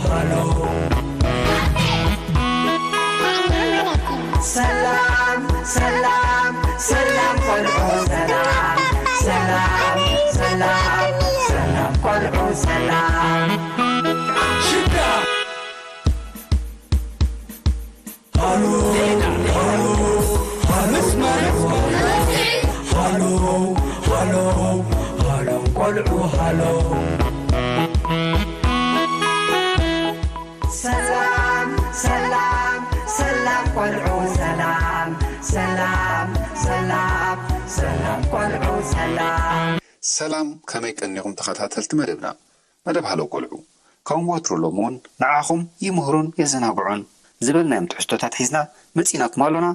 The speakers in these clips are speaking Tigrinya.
ሃሎ። ሰላም ሰላም ሰላም ቆልዑ ሰላም ሰላም ሰላም ሰላም ቆልዑ ሰላም። ሽዳ። ሃሎ ሃሎ ሃሎ ሃሎ ሃሎ ቆልዑ ሃሎ። ሰላም ሰላም ሰላም ቆልዑ ሰላም ሰላም ሰላም ሰላም ቆልዑ ሰላም። ሰላም፣ ከመይ ቀኒኹም ተኸታተልቲ መደብና? መደብ ሃሎ ቆልዑ፣ ከም ወትሩ ሎም እውን ንዓኹም ይምህሩን የዘናግዑን ዝበልናዮም ትሕዝቶታት ሒዝና መጺናኩም ኣሎና።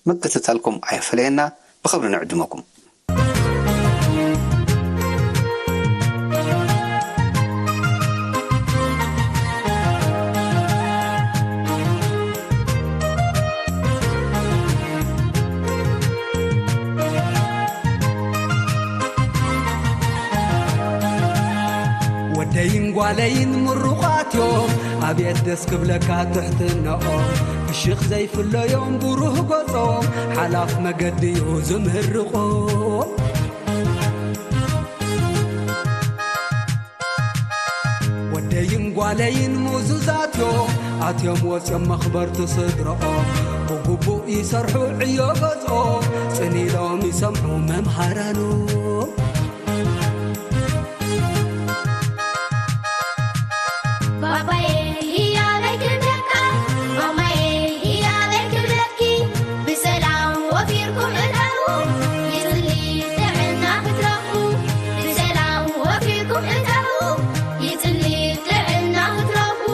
ምክትታልኩም ኣይፈለየና፣ ብኽብሪ ንዕድመኩም። ወደይን ጓለይን ምሩቓት እዮም፣ ኣብየት ደስ ክብለካ ትሕትናኦም። ብሽኽ ዘይፍለዮም ብሩህ ገጾም፣ ሓላፍ መገዲ እዩ ዝምህርቖም። ወደይን ጓለይን ምዙዛት እዮም፣ ኣትዮም ወፅዮም መኽበርቲ ስድረኦም። ብግቡእ ይሰርሑ ዕዮ ገዝኦም፣ ፅን ኢሎም ይሰምዑ መምሃራኖም። ባባዬ ህያበይ ክብለካ፣ ማማዬ ህያበይ ክብለኪ፣ ብሰላም ወፊርኩም እተዉ፣ ይጽሊ ጥዕና ክትረኽቡ። ብሰላም ወፊርኩም እተዉ፣ ይጽሊ ጥዕና ክትረኽቡ።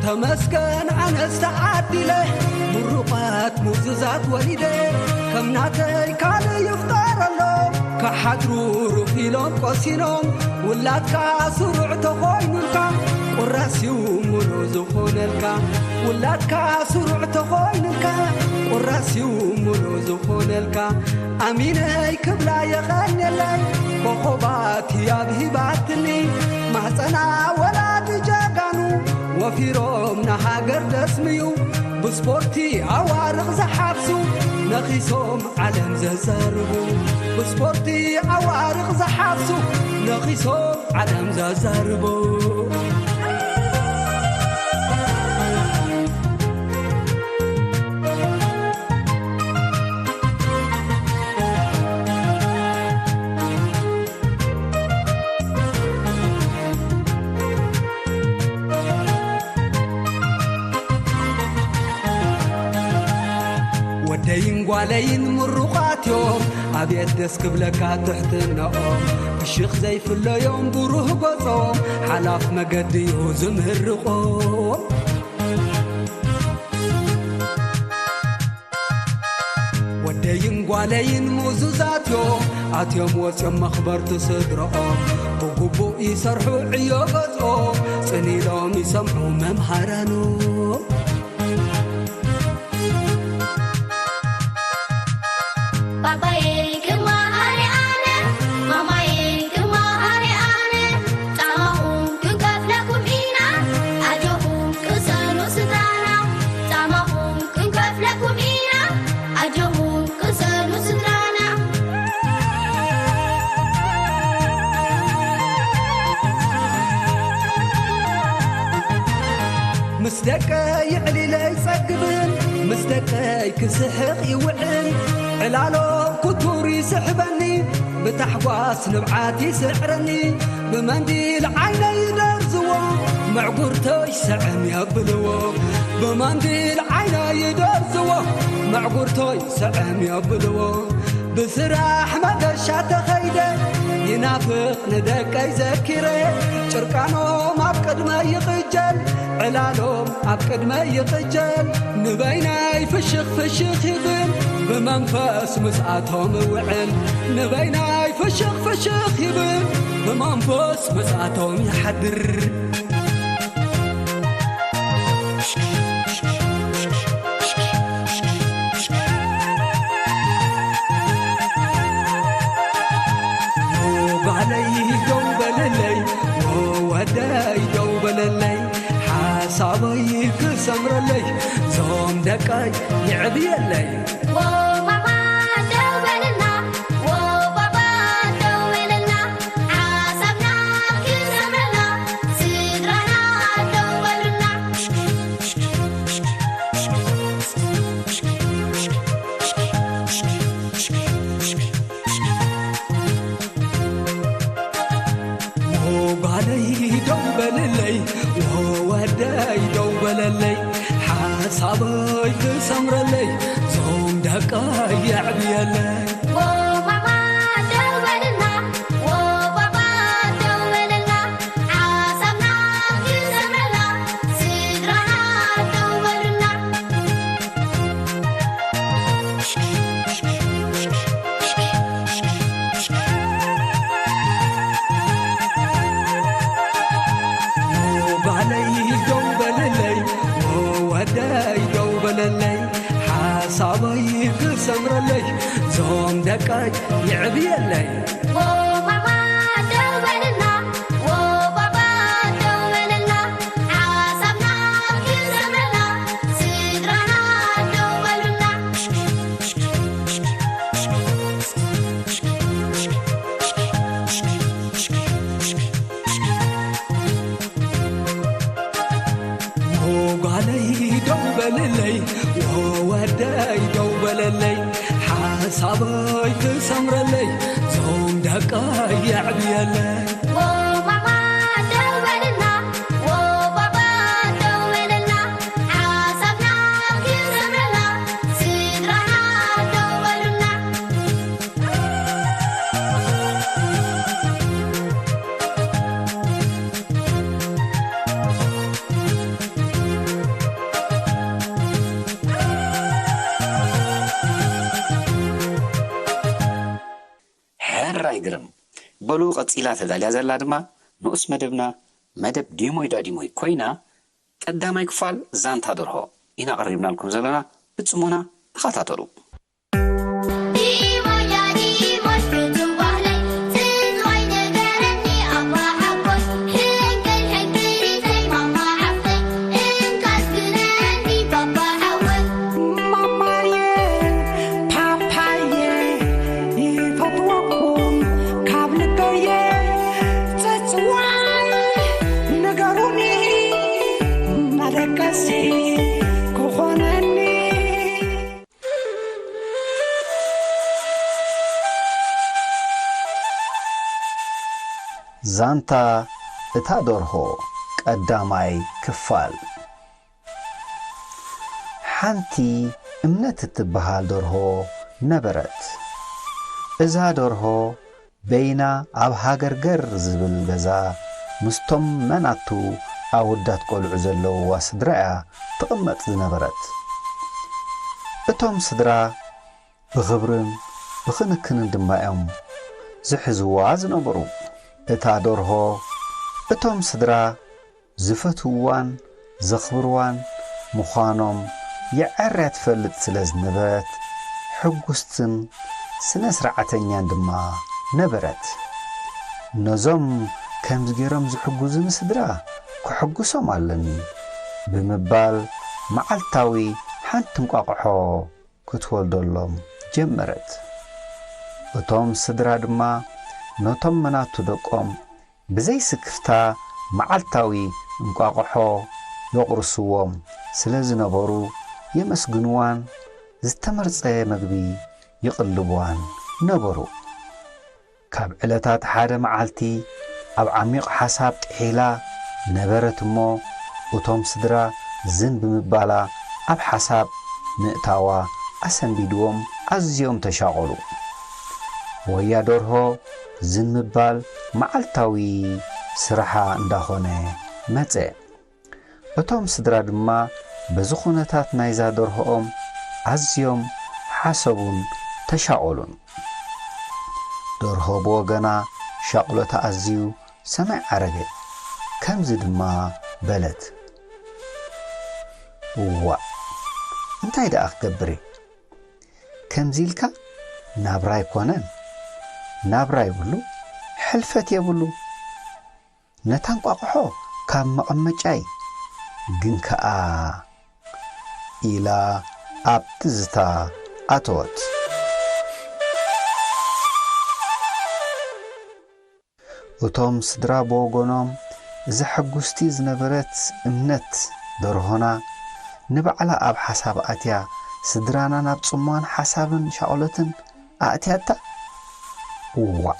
ተመስገን ኣነስ ተዓዲለ፣ ምሩቓት ምዙዛት ወሊደ፣ ከም ናተይ ካልእ ይፍጠረሎም። ክሓድሩ ሩፍ ኢሎም ቆሲኖም፣ ውላድካ ስሩዕ ተኾይኑልካ፣ ቁራስ እዩ ሙሉ ዝኾነልካ። ውላድካ ስሩዕ ተኾይኑልካ፣ ቁራስ እዩ ሙሉ ዝኾነልካ። ኣሚነይ ክብላ የቐንየለይ፣ ኮኾባት ህያብ ሂባትኒ። ማህፀና ወላዲ ጀጋኑ፣ ወፊሮም ንሃገር ደስምዩ። ብስፖርቲ ኣዋርቕ ዝሓፍሱ፣ ነኺሶም ዓለም ዘዛርቡ። ብስፖርቲ ኣዋርቕ ዝሓፍሱ፣ ነኺሶም ዓለም ዘዛርቡ። ወደይን ጓለይን ምሩቓት እዮም፣ ኣብየት ደስ ክብለካ ትሕትናኦም። ብሽኽ ዘይፍለዮም ብሩህ ገጾም፣ ሓላፍ መገዲ እዩ ዝምህርቖም። ወደይን ጓለይን ምዙዛት እዮም፣ ኣትዮም ወፅዮም መኽበርቲ ስድረኦም። ብግቡእ ይሰርሑ ዕዮ ገዝኦም፣ ፅን ኢሎም ይሰምዑ መምሃራኖም። ባባዬ ክመሃር ኣነ፣ ማማዬ ክመሃር ኣነ፣ ጻማኹም ክንከፍለኩም ኢና፣ ኣጆኹም ቅሰኑ ስድራና። ጻማኹም ክንከፍለኩም ኢና፣ ኣጆኹም ቅሰኑ ስድራና። ምስ ደቀይ የዕሊለ ይጸግብን፣ ምስ ደቀይ ክስሕቕ ይውዕል። ዕላሎ ክቱር ይስሕበኒ፣ ብታሕጓስ ንብዓት ይስዕረኒ። ብመንዲል ዓይነይ ይደርዝዎ፣ መዕጉርተይ ሰዐም የብልዎ። ብመንዲል ዓይነይ ይደርዝዎ፣ መዕጉርተይ ሰዐም የብልዎ። ብስራሕ መገሻ ተኸይደ፣ ይናፍቕ ንደቀይ ዘኪረ። ጭርቃኖም ኣብ ቅድመይ ይቕጀል፣ ዕላሎም ኣብ ቅድመይ ይቕጀል። ንበይነይ ፍሽኽ ፍሽኽ ይብል፣ ብመንፈስ ምስኣቶም እውዕል። ንበይነይ ፍሽኽ ፍሽኽ ይብል፣ ብመንፈስ ምስኣቶም ይሓድር። የለይ። ወማማ ደው በልና፣ ወባባ ደው በለልና፣ ሓሳብና ክሰምረና፣ ስድራና ደው በሉና። ሞጓለይ ደው በልለይ፣ ወወደይ ደው በለለይ፣ ሓሳበይ ክሰምረለይ፣ ዞም ደቀይ የዕብየለይ። ወማማ ደው በልና፣ ወባባ ደው በለልና፣ ሓሳብና ክሰምረና፣ ስድራና ደው በሉና። ጓለይ ደው በለለይ፣ ወደይ ደው በለለይ፣ ሓሳበይ ክሰምረለይ፣ ዞም ደቀይ ይዕብየለይ። ወማማ ደው በልና፣ ወባባ ደው በለልና፣ ሓሳብና ክሰምረና፣ ስድራና ደው በሉና። ጓለይ ደው በልለይ፣ ወወደይ ደው በለለይ፣ ሓሳበይ ክሰምረለይ፣ ዞም ደቀይ የዕብየለይ። ወማማ ደው በልና፣ ወባባ ደው በለልና፣ ሓሳብና ክሰምረና፣ ስድራና ደው በሉና። ሕራይ ግርም። በሉ ቀጺላ ተዳልያ ዘላ ድማ ንኡስ መደብና፣ መደብ ዲሞይ ዳዲሞይ ኮይና፣ ቀዳማይ ክፋል ዛንታ ደርሆ ኢና ቀሪብናልኩም ዘለና። ብጽሞና ተኸታተሉ። ዲሞይ ዳዲሞይ ፍቱው ባህለይ፣ ጽንዋይ ንገረኒ ኣባ ሓጎይ፣ ሕንቅል ሕንቅሊተይ ማማ ሓፍተይ፣ እንካስ ግነኒ ባባ ሓወይ። ማማየ፣ ፓፓየ፣ ይፈትወኩም ካብ ልበየ፣ ጽጽዋይ ንገሩኒ፣ መደቀሲ ክኾነኒ። ዛንታ እታ ደርሆ ቀዳማይ ክፋል። ሓንቲ እምነት እትበሃል ደርሆ ነበረት። እዛ ደርሆ በይና ኣብ ሃገር ገር ዝብል ገዛ ምስቶም መናቱ ኣወዳት ቆልዑ ዘለውዋ ስድራ እያ ትቕመጥ ዝነበረት። እቶም ስድራ ብኽብርን ብኽንክንን ድማ እዮም ዝሕዝዋ ዝነበሩ። እታ ደርሆ እቶም ስድራ ዝፈትውዋን ዘኽብርዋን ምዃኖም የዐርያ ትፈልጥ ስለ ዝነበረት፣ ሕጉስትን ስነ ስርዓተኛን ድማ ነበረት። ነዞም ከምዚ ገይሮም ዝሕጉዙኒ ስድራ ክሕጉሶም ኣለኒ ብምባል መዓልታዊ ሓንቲ እንቋቑሖ ክትወልደሎም ጀመረት። እቶም ስድራ ድማ ነቶም መናቱ ደቆም ብዘይ ስክፍታ መዓልታዊ እንቋቑሖ የቑርስዎም ስለ ዝነበሩ የመስግንዋን ዝተመርጸ መግቢ ይቕልብዋን ነበሩ። ካብ ዕለታት ሓደ መዓልቲ ኣብ ዓሚቕ ሓሳብ ጥሒላ ነበረት እሞ፣ እቶም ስድራ ዝን ብምባላ ኣብ ሓሳብ ምእታዋ ኣሰንቢድዎም ኣዝዮም ተሻቐሉ። ወያ ደርሆ ዝን ምባል መዓልታዊ ስራሓ እንዳኾነ መጸ። እቶም ስድራ ድማ በዚ ኩነታት ናይዛ ደርሆኦም ኣዝዮም ሓሰቡን ተሻቐሉን። ደርሆ ብወገና ሻቕሎታ ኣዝዩ ሰማይ ዓረገ። ከምዚ ድማ በለት፣ "እዋእ፣ እንታይ ደኣ ክገብር እየ? ከምዚ ኢልካ ናብራ ኣይኮነን፣ ናብራ ይብሉ፣ ሕልፈት የብሉ። ነታ እንቋቑሖ ካብ መቐመጫይ ግን ከኣ" ኢላ ኣብ ትዝታ ኣተወት። እቶም ስድራ ብወገኖም፣ እዛ ሕጉስቲ ዝነበረት እምነት ደርሆና፣ ንባዕላ ኣብ ሓሳብ ኣትያ፣ ስድራና ናብ ጽምዋን ሓሳብን ሻቕሎትን ኣእትያታ? እዋእ፣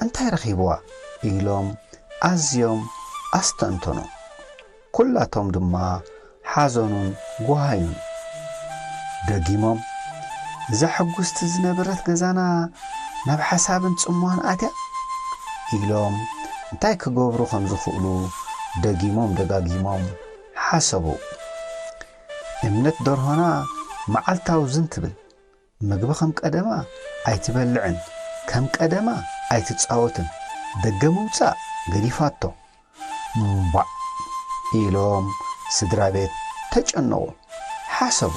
እንታይ ረኺብዋ? ኢሎም ኣዝዮም ኣስተንተኑ። ኩላቶም ድማ ሓዘኑን ጓሃዩን። ደጊሞም፣ "እዛ ሕጉስቲ ዝነበረት ገዛና ናብ ሓሳብን ጽምዋን ኣትያ?" ኢሎም እንታይ ክገብሩ ከም ዝኽእሉ ደጊሞም ደጋጊሞም ሓሰቡ። እምነት ደርሆና መዓልታዊ ዝን ትብል። ምግቢ ከም ቀደማ ኣይትበልዕን፣ ከም ቀደማ ኣይትጻወትን። ደገ ምውጻእ ገዲፋቶ። እምቧዕ ኢሎም ስድራ ቤት ተጨነቑ፣ ሓሰቡ።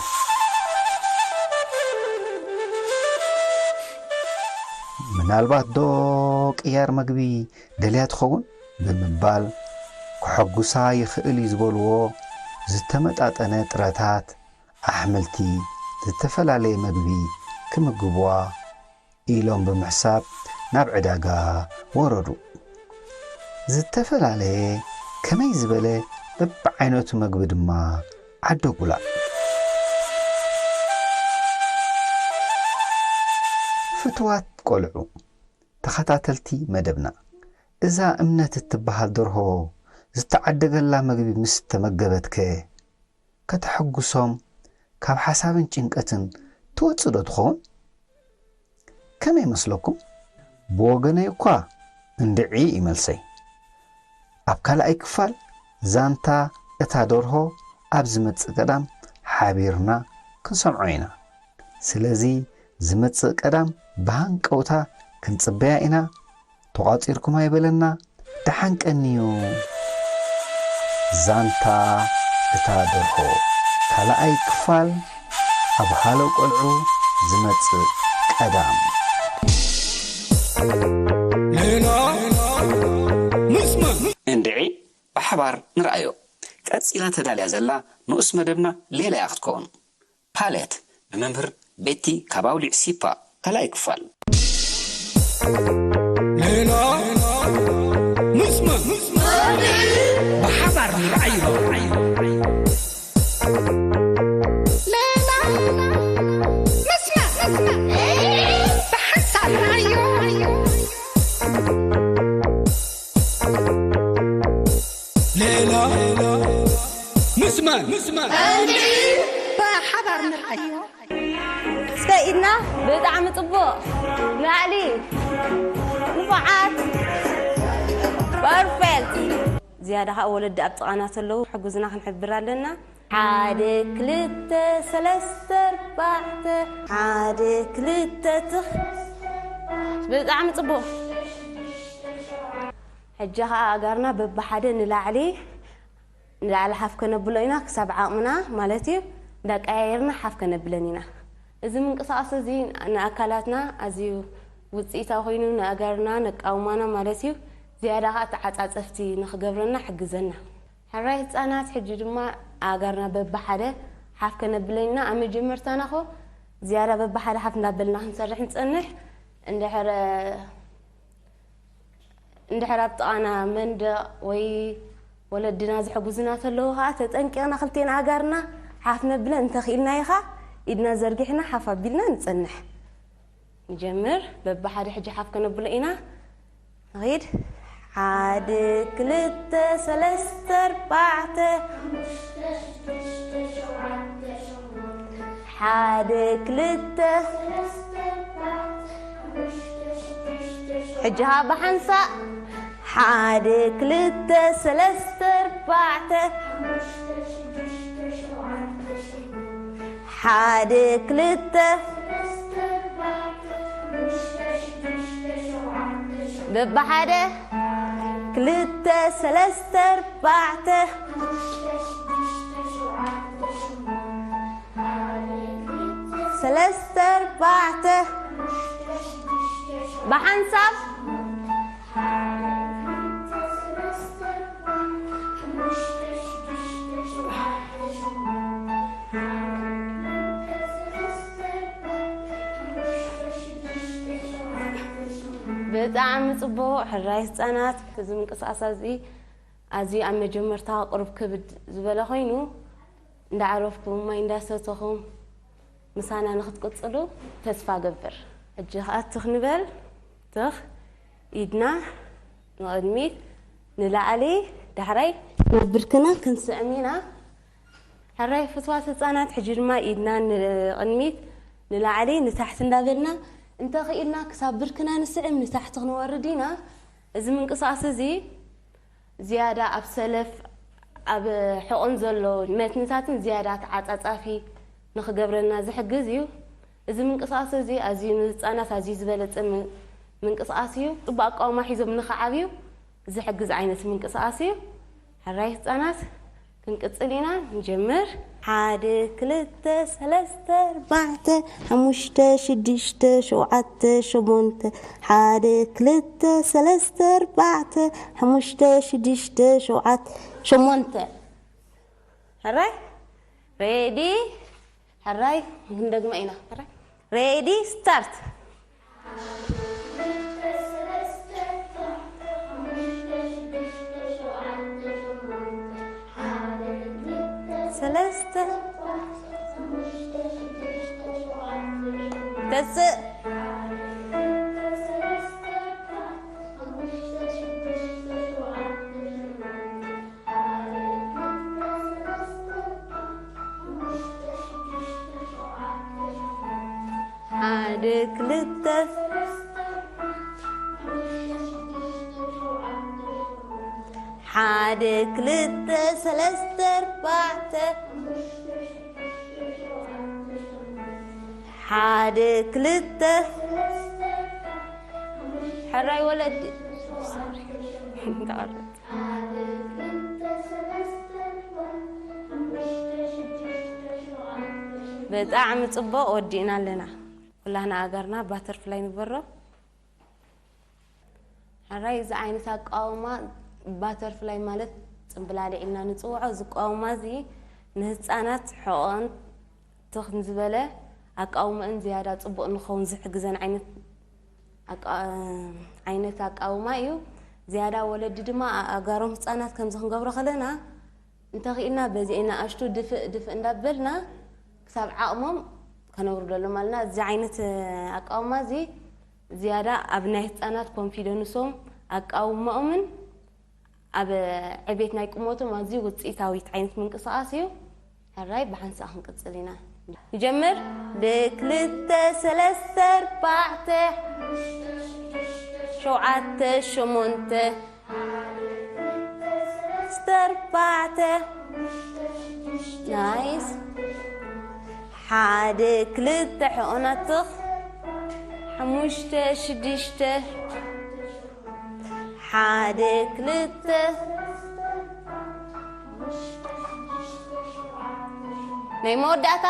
ምናልባት ዶ ቅያር መግቢ ደልያ ትኸውን ብምባል ክሐጉሳ ይኽእል እዩ ዝበልዎ ዝተመጣጠነ ጥረታት ኣሕምልቲ፣ ዝተፈላለየ መግቢ ክምግብዋ ኢሎም ብምሕሳብ ናብ ዕዳጋ ወረዱ። ዝተፈላለየ ከመይ ዝበለ በብዓይነቱ መግቢ ድማ ዓደጉላ። ፍትዋት ቆልዑ፣ ተኸታተልቲ መደብና፣ እዛ እምነት እትበሃል ደርሆ ዝተዓደገላ መግቢ ምስ ተመገበትከ ከተሐጉሶም ካብ ሓሳብን ጭንቀትን ትወጽእ ዶ ትኸውን? ከመይ ይመስለኩም? ብወገነይ እኳ እንድዒ እዩ መልሰይ። ኣብ ካልኣይ ክፋል ዛንታ እታ ደርሆ ኣብ ዝመጽእ ቀዳም ሓቢርና ክንሰምዖ ኢና። ስለዚ ዝመጽእ ቀዳም ብሃንቀውታ ክንጽበያ ኢና። ተቋጺርኩም ኣይበለና፣ ደሓን ቀንዩ። ዛንታ እታ ደርሆ፣ ካልኣይ ክፋል፣ ኣብ ሃሎ ቆልዑ ዝመጽእ ቀዳም። ሌላ ምስ መን? እንድዒ ብሓባር ንርኣዮ። ቀጺላ ተዳልያ ዘላ ንኡስ መደብና ሌላ እያ ክትከውን። ፓሌት ብመምህር ቤቲ ካብ ኣውሊዕ ሲፓ፣ ካልኣይ ክፋል። ሌላ ምስ መን? ብሓባር ንርኣዮ። ሌላ ምስ መን? ብሓንሳብ ንርኣዮ። ሌላ ምስ መን? ምስ መን? ብሓባር ንርኣዮ። እስከ ኢድና። ብጣዕሚ ጽቡቕ። ላዕሊ። ንፉዓት። ፐርፌክት። ዝያዳ ኸኣ ወለዲ ኣብ ጥቓና ተለዉ ሕጉዝና ክንሕብር ኣለና። ሓደ፣ ክልተ፣ ሰለስተ፣ ኣርባዕተ። ሓደ፣ ክልተ፣ ትኽ። ብጣዕሚ ጽቡቕ። ሕጂ ኸኣ ኣእጋርና በብሓደ ንላዕሊ፣ ንላዕሊ ሓፍ ከነብሎ ኢና፣ ክሳብ ዓቕምና ማለት እዩ። እንዳቀያየርና ሓፍ ከነብለን ኢና። እዚ ምንቅስቓስ እዚ ንኣካላትና ኣዝዩ ውጽኢታዊ ኮይኑ፣ ንኣእጋርና፣ ነቃውማና ማለት እዩ፣ ዝያዳ ኸኣ ተዓጻጸፍቲ ንኽገብረና ሕግዘና። ሕራይ ህጻናት፣ ሕጂ ድማ ኣእጋርና በብሓደ ሓፍ ከነብለን ኢና። ኣብ መጀመርታና ኸ ዝያዳ በብሓደ ሓፍ እንዳበልና ክንሰርሕ ንጸንሕ። እንድሕር፣ እንድሕር ኣብ ጥቓና መንደቕ ወይ ወለድና ዝሕግዙና ተለዉ ኸኣ፣ ተጠንቂቕና ክልቴና ኣእጋርና ሓፍ ነብለን፣ እንተኽኢልናዮ ኸኣ ኢድና ዘርጊሕና ሓፍ ኣቢልና ንጸንሕ። ንጀምር። በብሓደ ሕጂ ሓፍ ከነብሎ ኢና። ንኺድ። ሓደ፣ ክልተ፣ ሰለስተ፣ ኣርባዕተ። ሓደ፣ ክልተ። ሕጂ ኸኣ ብሓንሳእ። ሓደ፣ ክልተ፣ ሰለስተ፣ ኣርባዕተ። ሓደ፣ ክልተ። በብሓደ። ክልተ፣ ሰለስተ፣ ኣርባዕተ። ሰለስተ፣ ኣርባዕተ። ብሓንሳብ። ብጣዕሚ ጽቡቕ። ሕራይ ህጻናት፣ እዚ ምንቅስቓስ እዚ ኣዝዩ ኣብ መጀመርታ ቁሩብ ክብድ ዝበለ ኮይኑ፣ እንዳዓረፍኩም ማይ እንዳሰተኹም ምሳና ንክትቅጽሉ ተስፋ ገብር። ሕጂ ከኣ ትኽ ንበል። ትኽ፣ ኢድና ንቕድሚት፣ ንላዕሊ፣ ዳሕራይ ናብ ብርክና ክንስዕም ኢና። ሕራይ ፍትዋት ህጻናት፣ ሕጂ ድማ ኢድና ንቕድሚት፣ ንላዕሊ፣ ንታሕቲ እንዳበልና እንተኽኢልና ክሳብ ብርክና ንስዕም፣ ንታሕቲ ክንወርድ ኢና። እዚ ምንቅስቓስ እዚ ዝያዳ ኣብ ሰለፍ፣ ኣብ ሕቖን ዘሎ መትንታትን ዝያዳ ተዓጻጻፊ ንኽገብረና ዝሕግዝ እዩ። እዚ ምንቅስቓስ እዚ ኣዝዩ ንህጻናት ኣዝዩ ዝበለጸ ም-፣ ምንቅስቓስ እዩ። ጽቡቕ ኣቃውማ ሒዞም ንኽዓብዩ ዝሕግዝ ዓይነት ምንቅስቓስ እዩ። ሕራይ ህጻናት፣ ክንቅጽል ኢና። ንጀምር። ሓደ፣ ክልተ፣ ሰለስተ፣ ኣርባዕተ፣ ሓሙሽተ፣ ሽዱሽተ፣ ሸውዓተ፣ ሸሞንተ። ሓደ፣ ክልተ፣ ሰለስተ፣ ኣርባዕተ፣ ሓሙሽተ፣ ሽዱሽተ፣ ሸውዓተ፣ ሸሞንተ። ሕራይ? ሬዲ? ሕራይ? ክንደግማ ኢና። ሕራይ? ሬዲ? ስታርት። ሰለስተ። ተስእ። ሓደ፣ ክልተ፣ ሓደ፣ ክልተ፣ ሰለስተ፣ ኣርባዕተ። ሓደ፣ ክልተ። ሕራይ ወለዲ። ተቐረጽ። ብጣዕሚ ጽቡቕ፣ ወዲእና ኣለና። ኩላህና ኣጋርና ባተርፍላይ ንግበሮ። ሕራይ፣ እዚ ዓይነት ኣቃውማ ባተርፍላይ ማለት ጽምብላሊዕ ኢልና ንጽውዖ። እዚ ኣቃውማ እዚ ንህጻናት ሕቖን ትኽ ዝበለ ኣቃውማእን ዝያዳ ጽቡቕ ንኸውን ዝሕግዘን ዓይነት ኣቃ-፣ ዓይነት ኣቃውማ እዩ። ዝያዳ ወለዲ ድማ ኣ-፣ ኣጋሮም ህጻናት ከምዚ ክንገብሮ ከለና፣ እንተኽኢልና በዚ ንኣሽቱ ድፍእ ድፍእ እንዳበልና ክሳብ ዓቕሞም ከነውርደሎም ኣለና። እዚ ዓይነት ኣቃውማ እዚ ዝያዳ ኣብ ናይ ህጻናት ኮንፊደንሶም፣ ኣቃውማኦምን ኣብ ዕቤት ናይ ቁመቶም ኣዝዩ ውጽኢታዊት ዓይነት ምንቅስቓስ እዩ። ሕራይ፣ ብሓንሳእ ክንቅጽል ኢና። ንጀምር። ብክልተ፣ ሰለስተ፣ ኣርባዕተ፣ ሸውዓተ፣ ሸሞንተ፣ ሰለስተ፣ ኣርባዕተ። ናይስ። ሓደ፣ ክልተ፣ ሕቑና ትኽ። ሓሙሽተ፣ ሽዱሽተ። ሓደ፣ ክልተ። ናይ መወዳእታ።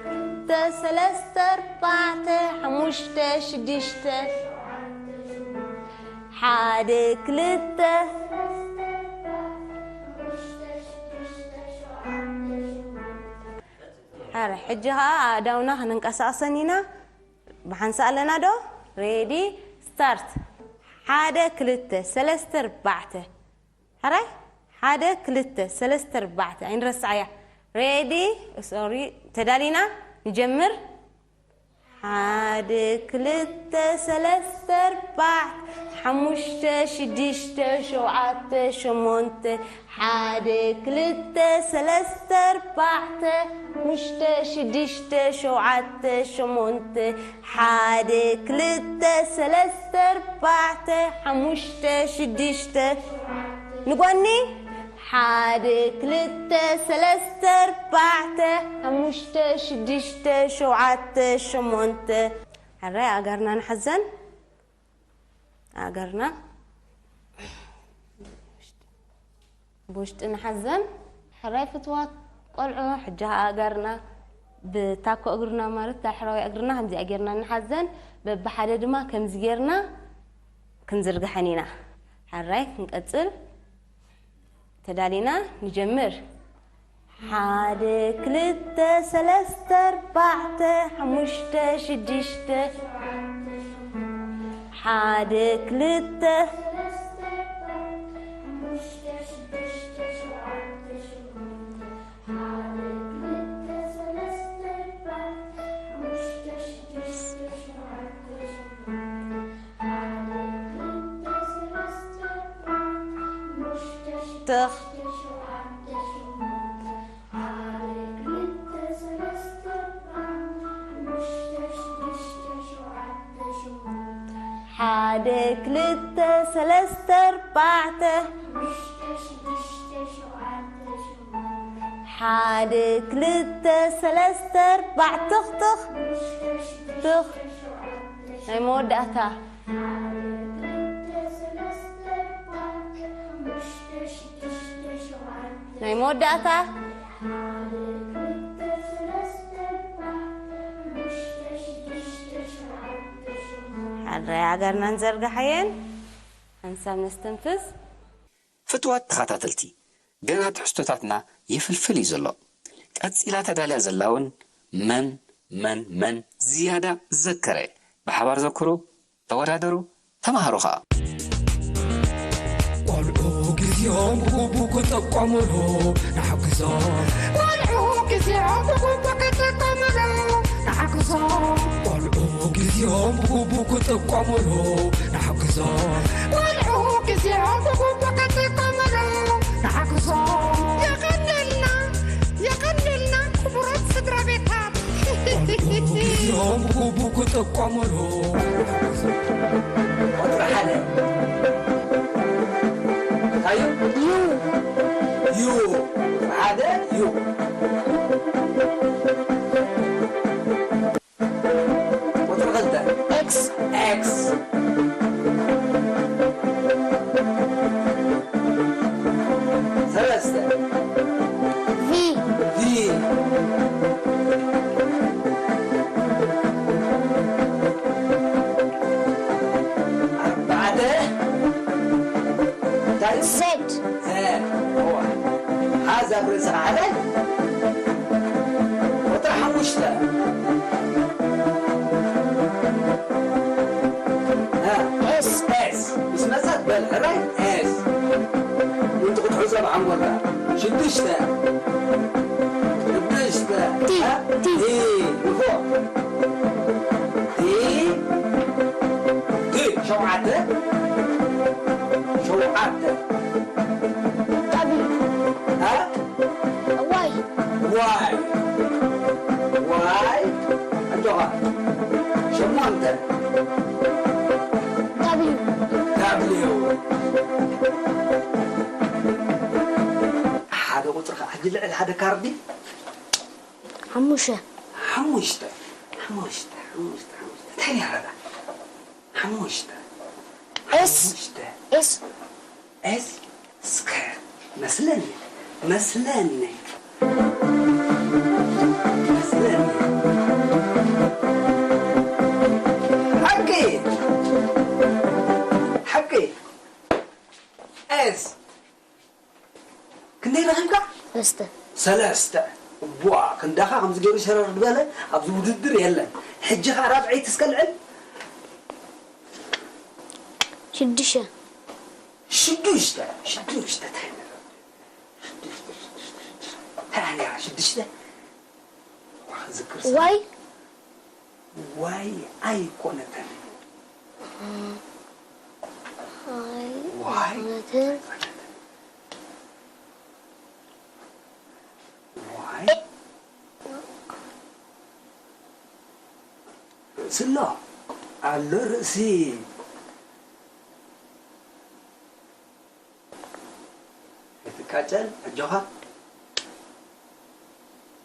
ክልተ፣ ሰለስተ፣ ኣርባዕተ፣ ሓሙሽተ፣ ሽዱሽተ። ሓደ፣ ክልተ። ሕረ፣ ሕጂ ኸኣ ኣእዳውና ከነንቀሳቕሰን ኢና። ብሓንሳእ ኣለና ዶ? ሬዲ፣ ስታርት። ሓደ፣ ክልተ፣ ሰለስተ፣ ኣርባዕተ። ሕራይ፣ ሓደ፣ ክልተ፣ ሰለስተ፣ ኣርባዕተ። ኣይንረስዓያ። ሬዲ፣ ሶሪ፣ ተዳሊና፣ ንጀምር። ሓደ፣ ክልተ፣ ሰለስተ፣ ኣርባዕተ፣ ሓሙሽተ፣ ሽዱሽተ፣ ሸውዓተ፣ ሸሞንተ። ሓደ፣ ክልተ፣ ሰለስተ፣ ኣርባዕተ፣ ሓሙሽተ፣ ሽዱሽተ፣ ሸውዓተ፣ ሸሞንተ። ሓደ፣ ክልተ፣ ሰለስተ፣ ኣርባዕተ፣ ሓሙሽተ፣ ሽዱሽተ። ንጎኒ። ሓደ፣ ክልተ፣ ሰለስተ፣ ኣርባዕተ፣ ሓሙሽተ፣ ሽዱሽተ፣ ሸውዓተ፣ ሸሞንተ። ሕራይ፣ ኣጋርና ንሓዘን። ኣጋርና ብውሽጢ ንሓዘን። ሕራይ ፍትዋት ቆልዑ፣ ሕጂ ኣጋርና ብታኮ እግርና ማለት ዳሕራዊ እግርና ከምዚኣ ጌርና ንሓዘን። በብሓደ ድማ ከምዚ ጌርና ክንዝርግሐን ኢና። ሕራይ ክንቀጽል። ተዳሊና ንጀምር። ሓደ፣ ክልተ፣ ሰለስተ፣ ኣርባዕተ፣ ሓሙሽተ፣ ሽዱሽተ። ሓደ ክልተ ትኽ ሓደ ክልተ ሰለስተ ኣርባዕተ ሓደ ክልተ ሰለስተ ኣርባዕተ ትኽ ትኽ ትኽ ናይ መወዳእታ ናይ መወዳእታ ሓድራይ ኣእጋርና ንዘርግሓየን ሓንሳብ ነስተንፍስ። ፍቱዋት ተኸታተልቲ፣ ገና ትሕዝቶታትና ይፍልፍል እዩ ዘሎ። ቀጺላ ተዳልያ ዘላ እውን መን መን መን ዝያዳ ዘከረ፣ ብሓባር ዘክሩ፣ ተወዳደሩ፣ ተማሃሩ ኸኣ። ቆልዑ ግዜኦም ብግቡእ ክጥቀሙሉ ንሓግዞም። ቆልዑ ግዜኦም ብግቡእ ክጥቀሙሉ ንሓግዞም። ቆልዑ ግዜኦም ብግቡእ ክጥቀሙሉ ንሓግዞም። ቆልዑ ግዜኦም ብግቡእ ክጥቀሙሉ ንሓግዞም። የቐንየልና፣ የቐንየልና ክቡራት ስድራ ቤታት። ቆልዑ ግዜኦም ብግቡእ ክጥቀሙሉ። ቁጽሪ ሓደ እንታይ እዩ? ዩ። ዩ። ሓደ ዩ። ቁጽሪ ክልተ ኤክስ። ኤክስ። ሰለስተ ቪ። ቪ። ኣርባዕተ እንታይ? ዘድ። ዘድ። እወ። ሓዝ ኣብ ርእስኻ ሓዛይ። ቁጽሪ ሓሙሽተ። እ። ኤስ። ኤስ። ምስ መጸት በል ሕራይ ኤስ። ምንቲ ክትሕዞ ብሓንጎልካ። ሽዱሽተ። ሽዱሽተ። ቲ። እ? ቲ። ቲ። ንፉዕ። ቲ። ቲ። ሸውዓተ። ሸውዓተ። ዳብል። እ? ዋይ። ዋይ። ዋይ። ኣጆኻ። ሸሞንተ። ዳብሊው። ዳብሊው። ሓደ ቁጽሪ ኸዓ ሕጂ ልዕሊ ሓደ ካርዲ። ሓሙሽተ። ሓሙሽተ። ሓሙሽተ። ሓሙሽተ። ሓሙሽተ። እንታይ ነይራ እዛ? ሓሙሽተ። ኤስ። ሓሙሽተ። ኤስ። ኤስ። እስከ መስለኒ። መስለኒ። መስለኒ። ሓቂ። ሓቂ። ኤስ። ክንደይ ረኺብካ? ሰለስተ። ሰለስተ። ቧ፣ ክንዳኻ ከምዚ ገይሩ ሸረር ዝበለ ኣብዚ ውድድር የለን። ሕጂ ኸዓ ራብዐይቲ እስከ ልዕል። ሽዱሽተ። ሽዱሽተ። ሽዱሽተ። እንታይ ነይራ? ሽዱሽተ፣ ሽዱሽተ፣ ሽዱሽተ። እንታይ ነይራ? ሽዱሽተ። ዋ፣ ክዝክር ሰብ። ዋይ። ዋይ ኣይኮነተን። ዋይ። ዋይ። ርእሲ ኣሎ ኣሎ ርእሲ። ኣይትቃጨል ኣጆኻ።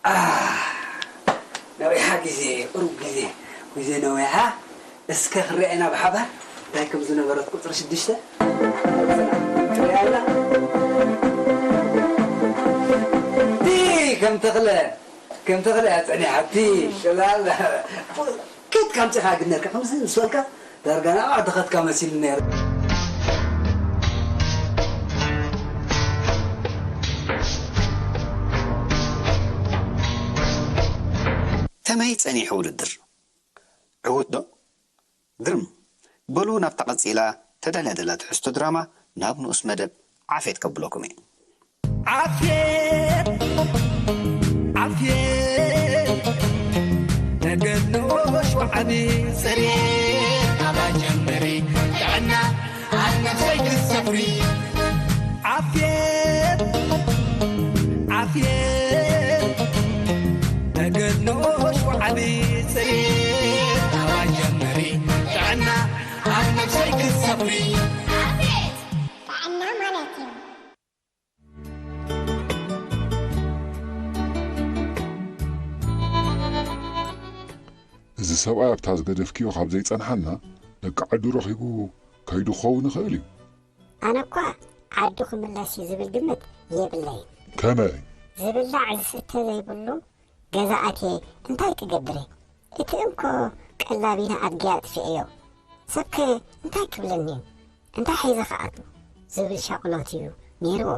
ኣህ፣ ነዊሓ ግዜ፣ ቁሩብ ግዜ፣ ግዜ ነዊሓ። እስከ ክረኣየና ብሓባር እንታይ ከም ዝነበረት ቁጽሪ ሽዱሽተ። ክረኣየና። ቲ ከም ተኽለ፣ ከም ተኽለ እያ ጸኒሓ። ቲ ሸላል። ከየት ካምጺኻ ግን ነርካ ከምዚ ምስ በልካ ዳርጋ ናብ ዓድኸትካ መሲሉ ነይሩ። ከመይ ጸኒሑ ውድድር? ዕዉት ዶ? ግርም። በሉ ናብታ ቀጺላ ተዳልያ ዘላ ትሕዝቶ ድራማ ናብ ንኡስ መደብ ዓፌት ከብለኩም እየ። ዓፌት፣ ዓፌት፣ ተገድሎ ሸውዓቢ ጽሬት ኣባ ጀምሪ ጥዕና ኣብ ነፍሰይ ክትሰፍሪ። ዓፌት፣ ዓፌት፣ ተገድሎ ሸውዓቢ ጽሬት ኣባ ጀምሪ ጥዕና ኣብ ነፍሰይ ክትሰፍሪ። ዓፌት ጥዕና ማለት እዩ። እዚ ሰብኣይ ኣብታ ዝገደፍክዮ ካብ ዘይጸንሓና ደቂ ዓዱ ረኺቡ ከይዱ ክኸውን ይኽእል እዩ። ኣነ እኳ ዓዱ ክምለስ እዩ ዝብል ግምት የብለይን። ከመይ? ዝብላዕ ዝስተ ዘይብሉ ገዛ ኣትየ እንታይ ክገብር እየ? እቲ እንኮ ቀላቢና ኣድጊ ኣጥፊኤዮ። ሰብከ እንታይ ክብለኒ እዩ? እንታይ ሒዘ ክኣቱ? ዝብል ሻቕሎት እዩ ነይርዎ።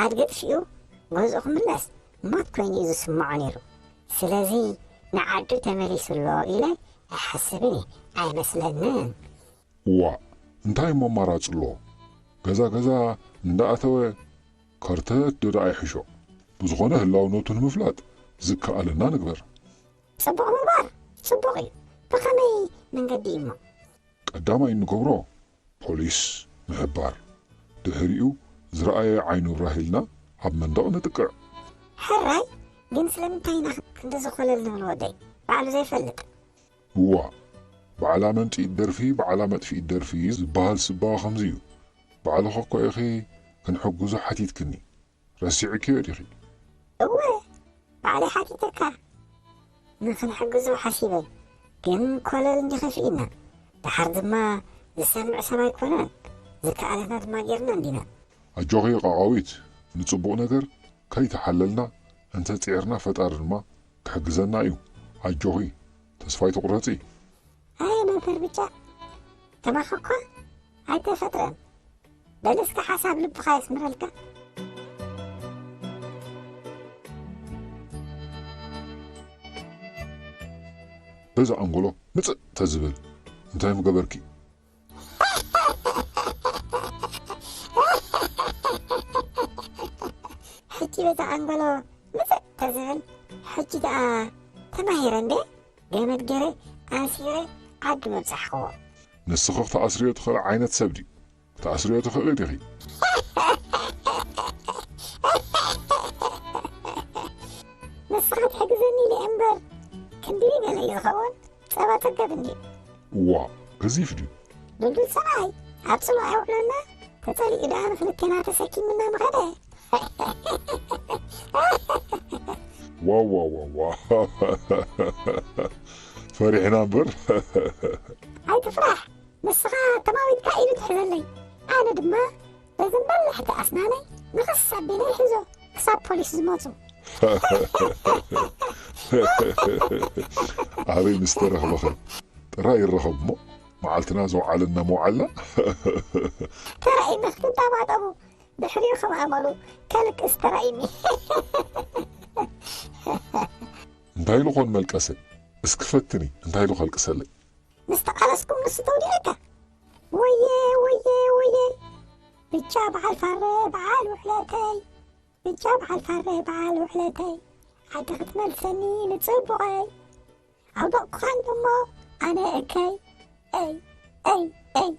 ኣድጊ ኣጥፊኡ ገዝኡ ክምለስ ሞት ኮይኑ እዩ ዝስምዖ ነይሩ። ስለዚ ንዓዱ ተመሊሱ ኣሎ ኢለ ኣይሓስብን እየ። ኣይመስለንን። እዋእ እንታይ እሞ ኣማራፂ ኣለዎ? ገዛ ገዛ እንዳኣተወ ከርተት ዶ ደኣ ይሕሾ? ብዝኾነ ህላውነቱ ንምፍላጥ ዝከኣለና ንግበር። ፅቡቕ ምግባር ፅቡቕ እዩ። ብኸመይ መንገዲ እሞ? ቀዳማይ እንገብሮ ፖሊስ ምሕባር፣ ድሕሪኡ ዝረኣየ ዓይኑ ብራህ ኢልና ኣብ መንደቕ ንጥቅዕ። ሕራይ ግን ስለምንታይ ኢና ክንዲ ዝኾለል ንብል ወደይ? ባዕሉ ዘይፈልጥ። እዋ ባዕላ መምጽኢት ደርፊ ባዕላ መጥፍኢት ደርፊ ዝበሃል ስባ ከምዚ እዩ። ባዕልኺ እኮ ኢኺ ክንሕግዞ ሓቲትክኒ። ረሲዕክዮ ዲኺ? እወ ባዕለይ ሓቲተካ ንኽንሕግዞ ሓሲበ ግን ኮለል እንዲ ከፊእና ደሓር ድማ ዝሰምዕ ሰብ ኣይኮነን ዝከኣለና ድማ ጌርና እንዲና። ኣጆኺ ቃቓዊት ንጽቡቕ ነገር ከይተሓለልና እንተ ጽዒርና ፈጣሪ ድማ ክሕግዘና እዩ። ኣጆኺ ተስፋ ኣይትቑረጺ። ኣየ መምህር ብጫ ከማኻ እኳ ኣይተፈጥረን። በል እስከ ሓሳብ ልብኻ የስምረልካ። በዛ ኣንጎሎ ምጽእ ተዝብል እንታይ ምገበርኪ? ሕጂ በዛ ኣንጎሎ ምጽእ ተዝብል ሕጂ ደኣ ተማሂረ እንዴ? ገመድ ገይረ ኣሲረ ዓዲ መብጻሕክዎ። ንስኺ ክትኣስርዮ ትኽእሊ ዓይነት ሰብ ድዩ? ክትኣስርዮ ትኽእሊ ዲኺ? ንስኻ ትሕግዘኒ ኢለ እምበር ክንድዚ ገለ እዩ ዝኸውን? ጸባ ጸገብ እንድዩ። እዋ ገዚፍ ድዩ? ዱልዱል ሰብኣይ ኣብ ጽልዋ የውዕለና ተጸሊኡ ደኣ ንኽልቴና ተሰኪሙና ምኸደ። ዋዋዋዋ ፈሪሕና እምበር። ኣይትፍራሕ፣ ንስኻ ተማዊትካ ኢዱ ትሕዘለይ፣ ኣነ ድማ በዘን በላሕቲ ኣስናነይ ንኽስ ኣቢለ ይሕዞ ክሳብ ፖሊስ ዝመጹ። ኣበይ ምስ ተረኽበኸ ጥራይ ይረኸብ እሞ መዓልትና ዘውዓለና መውዓልና። ተራኢና ክትጠባጠቡ ድሕሪኡ ከም ኣመሉ ከልቅስ ተራኢኒ። እንታይ ኢሉ ኾን መልቀሰ? እስኪ ፈትኒ እንታይ ኢሉ ከልቅሰለይ? ምስ ተቓለስኩም ንሱ ተውዲቐካ። ወየ ወየ ወየ ብቻ በዓል ፋረ በዓል ውሕለተይ ብቻ በዓል ፋረ በዓል ውሕለተይ ዓዲ ክትመልሰኒ ንጽቡቐይ ኣውደቕኩኻን ደሞ ኣነ እከይ እይ እይ እይ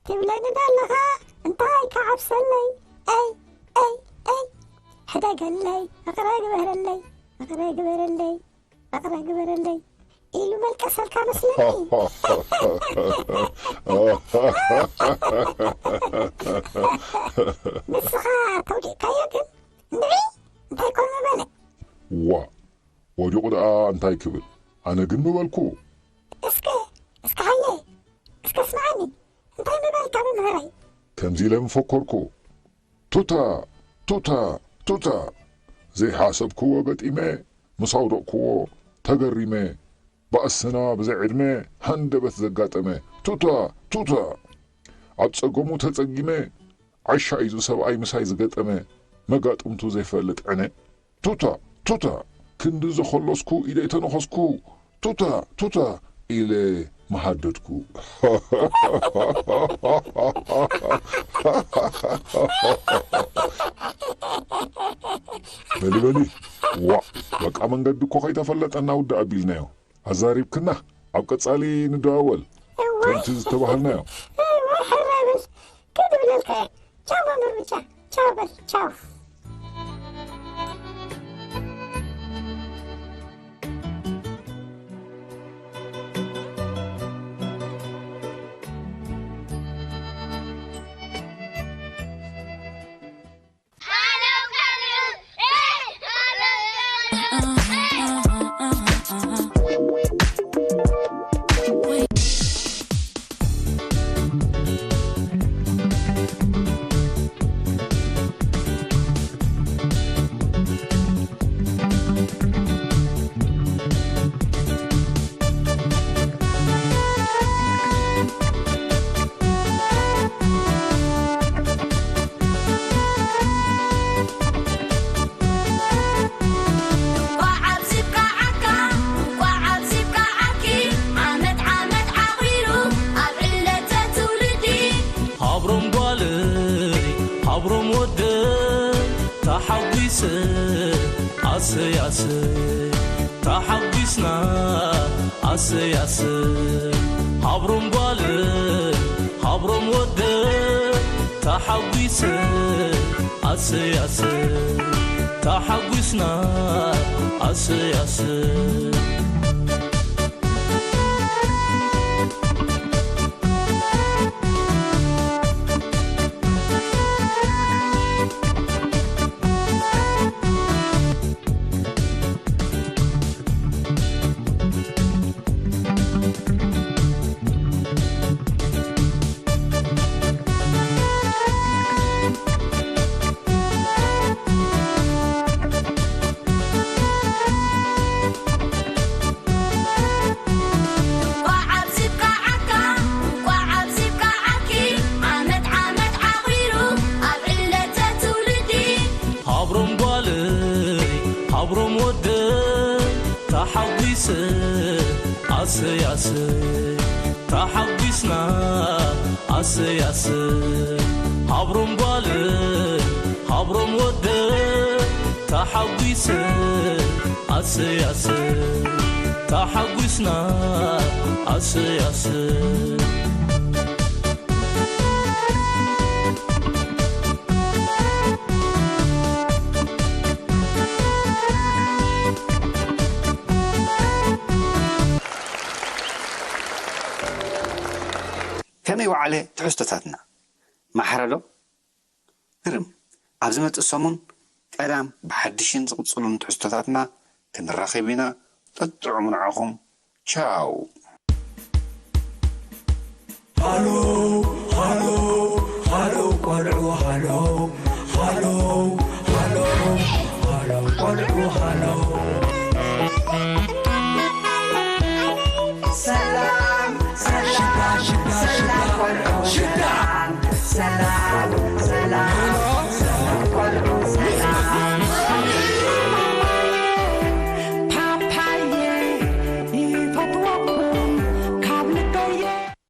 ትብለኒ ዳለኻ እንታይ ክዓብሰለይ እይ እይ እይ ሕደገለይ እቕረ ግበረለይ እቕረ ግበረለይ እቕረ ግበረለይ ኢሉ መልቀሰልካ መስለኒ። ንስኻ ተውዲቕካዮ ግን እንድዒ እንታይ ኮን ምበለ። ዋ ወዲቑ ደኣ እንታይ ክብል ኣነ ግን ምበልኩ። እስከ እስከ ሃየ እስከ ስምዓኒ እንታይ ምበልካ መምህረይ። ከምዚ ኢለ ምፈኮርኩ። ቱታ ቱታ ቱታ ዘይሓሰብክዎ ገጢመ ምስ ኣውደቕክዎ ተገሪመ ባእስና ብዘይ ዕድመ ሃንደበት ዘጋጠመ ቱታ ቱታ ኣብ ጸገሙ ተጸጊመ ዓሻ እዩ ሰብኣይ ምሳይ ዝገጠመ መጋጥምቱ ዘይፈልጥ ዕነ ቱታ ቱታ ክንዲ ዘኸለስኩ ኢደይ ተነኸስኩ ቱታ ቱታ ኢለ መሓደድኩ። በሊ በሊ፣ ዋእ፣ በቃ መንገዲ እኮ ከይተፈለጠና ውድእ ኣቢልናዮ። ኣዛሪብክና፣ ኣብ ቀጻሊ ንደዋወል። እዋይ። ከምቲ ዝተባሃልናዮ። እዋይ፣ ሕራይ በል። ከድብለልካ እየ። ቻው መምህር ብቻ። ቻው በል፣ ቻው። እንቋዕ ኣብዚብካ ዓካ፣ እንቋዕ ኣብዚብካ ዓኪ፣ ዓመት ዓመት ዓኺሩ ኣብ ዕለተ ትውልዲ። ሃብሮም ጓለይ፣ ሃብሮም ወደይ፣ ተሓጒሰ ኣሰይ ኣሰይ፣ ተሓጒስና ኣሰይ ኣሰይ። ሃብሮም ጓለይ፣ ሃብሮም ወደይ፣ ተሓጒሰ ኣሰይ ኣሰይ፣ ተሓጒስና ኣሰይ ኣሰይ። እንቋዕ ኣብዚብካ ዓካ፣ እንቋዕ ኣብዚብካ ዓኪ፣ ዓመት ዓመት ዓኺሩ ኣብ ዕለተ ትውልዲ። ሃብሮም ጓለይ፣ ሃብሮም ወደይ፣ ተሓጒሰ ኣሰይ ኣሰይ፣ ተሓጒስና ኣሰይ ኣሰይ። ሃብሮም ጓለይ፣ ሃብሮም ወደይ፣ ተሓጒሰ ኣሰይ ኣሰይ፣ ተሓጒስና ኣሰይ ኣሰይ። ከመይ ወዓለ ትሕዝቶታትና? ማሕረ ዶ? ግርም። ኣብ ዝመጽእ ሰሙን ቀዳም ብሓድሽን ዝቕጽሉን ትሕዝቶታትና ክንራኸብ ኢና። ጥዑም ንዓኹም። ቻው። ሃሎ፣ ሃሎ፣ ሃሎ ቆልዑ፣ ሃሎ፣ ሃሎ፣ ሃሎ፣ ሃሎ ቆልዑ፣ ሃሎ። ሰላም፣ ሰላም፣ ሽዳ፣ ሽዳ፣ ሰላም ሽዳ፣ ቆልዑ፣ ሽዳ። ሰላም፣ ሰላም።